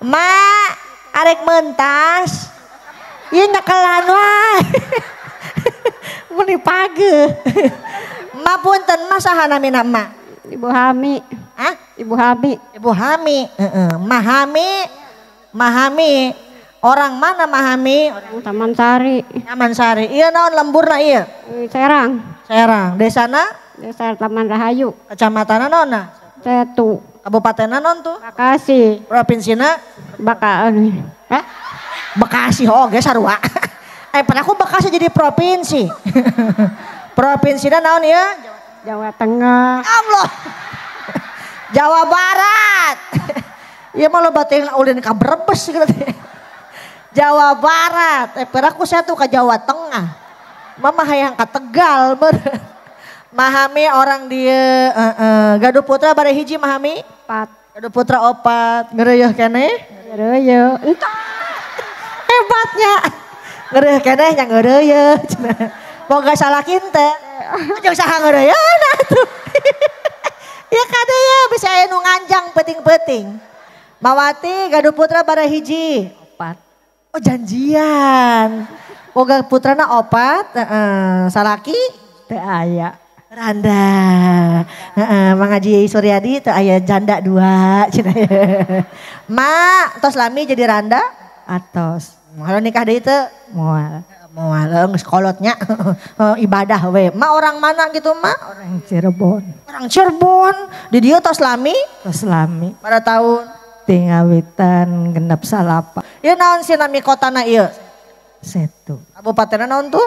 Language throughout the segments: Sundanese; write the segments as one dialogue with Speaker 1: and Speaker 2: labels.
Speaker 1: Mak arek mentas. Ieu nyekelan wae. Meni page. Ma punten, ma saha namina ma?
Speaker 2: Ibu Hami.
Speaker 1: Hah?
Speaker 2: Ibu Hami.
Speaker 1: Ibu Hami. Heeh. Mahami. Mahami. Orang mana Mahami?
Speaker 2: Orang Taman Sari.
Speaker 1: Taman Sari. Iya naon lemburna ieu?
Speaker 2: Serang.
Speaker 1: Serang. Desana?
Speaker 2: Desa Taman Rahayu.
Speaker 1: Kecamatan naonna?
Speaker 2: Setu.
Speaker 1: Kabupaten naon tuh?
Speaker 2: Bekasi.
Speaker 1: Provinsina?
Speaker 2: Bekasi.
Speaker 1: Hah? Bekasi oge sarua. Pernah aku Bekasi jadi provinsi. Provinsina naon ieu?
Speaker 2: Jawa Tengah.
Speaker 1: Allah. Jawa Barat. Ieu mah loba teh ulin ka Brebes gitu teh. Jawa Barat. Pernah aku saya tuh ke Jawa Tengah. Mama hayang ka Tegal meureun. Mahami orang dia gaduh putra bare hiji Mahami?
Speaker 2: 4.
Speaker 1: Gaduh putra 4. Ngeureuh keneh?
Speaker 2: Ngeureuh.
Speaker 1: Entah. Hebatnya. Ngeureuh keneh nya ngeureuh. Boga salaki teh. Jeung saha ngeureuyeuna atuh. Ya kade ya bisa aya nu nganjang peuting-peuting. Mawati gaduh putra bare hiji?
Speaker 2: 4.
Speaker 1: Oh janjian. Boga putrana 4, heeh, salaki
Speaker 2: teu aya.
Speaker 1: Randa. Heeh, Mang Haji Suryadi teu aya janda 2 cenah. Ma, tos lami jadi randa?
Speaker 2: Atos.
Speaker 1: Kalau nikah deui teu?
Speaker 2: Moal.
Speaker 1: Moal geus kolotnya ibadah we. Ma orang mana gitu ma?
Speaker 2: Orang Cirebon.
Speaker 1: Orang Cirebon. Di dieu tos lami?
Speaker 2: Tos lami.
Speaker 1: Pada tahun
Speaker 2: tingawitan genep salapa.
Speaker 1: Ieu naon sih nami kotana ieu?
Speaker 2: Setu.
Speaker 1: Kabupatenna naon tuh?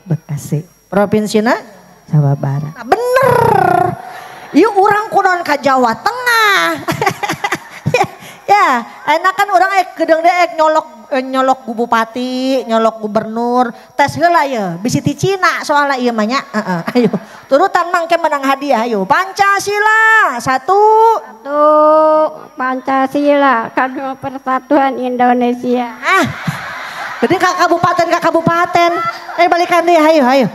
Speaker 2: Bekasi.
Speaker 1: Provinsina?
Speaker 2: Jawa Barat.
Speaker 1: Nah, bener. Ieu urang kunaon ka Jawa Tengah. Ya, enak kan urang gedeung deui nyolok nyolok bupati, nyolok gubernur, tes heula ieu, bisi ti Cina soalna ieu mah nya. Heeh, ayo. Turutan mangke menang hadiah ayo. Pancasila 1.
Speaker 2: 1 Pancasila kagem Persatuan Indonesia.
Speaker 1: Ah. Jadi ka kabupaten ka kabupaten. Balikan deui ayo ayo.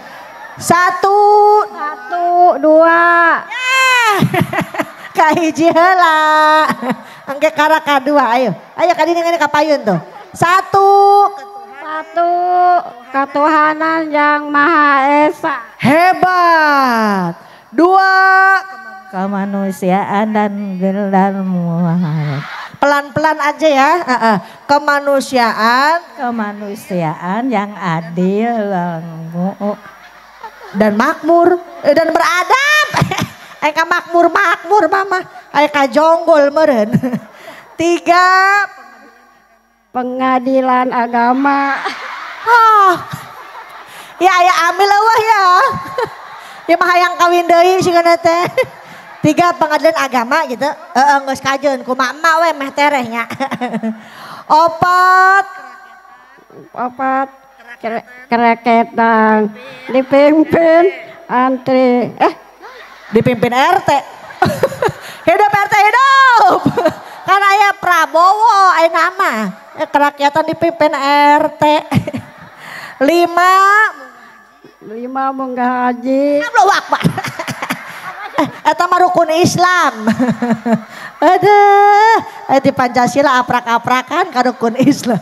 Speaker 1: 1
Speaker 2: 1 2.
Speaker 1: Ya. Kahiji heula. Engke karak kadua ayo. Ayo kadieu ngene ka payun tuh. 1
Speaker 2: 1 Ketuhanan Yang Maha Esa.
Speaker 1: Hebat. 2
Speaker 2: Kemanusiaan dan Muhammad.
Speaker 1: Pelan-pelan aja ya. Kemanusiaan,
Speaker 2: kemanusiaan yang adil
Speaker 1: dan makmur dan beradab. Eka makmur makmur mama. Eka jonggol meureun. 3
Speaker 2: Pengadilan agama.
Speaker 1: Oh. Ya aya amil eueuh ya. Ya mah hayang kawin deui sigana teh. 3 pengadilan agama gitu. Heeh geus kajeun kumaha emak we meh tereh nya. 4
Speaker 2: 4 kerakyatan dipimpin antri
Speaker 1: dipimpin RT. Hidup RT hidup. Kan aya Prabowo aya nama. Kerakyatan dipimpin RT. 5
Speaker 2: 5 munggah haji.
Speaker 1: Allahu Akbar. Eta mah rukun Islam. Aduh, di Pancasila aprak-aprakan ka rukun Islam.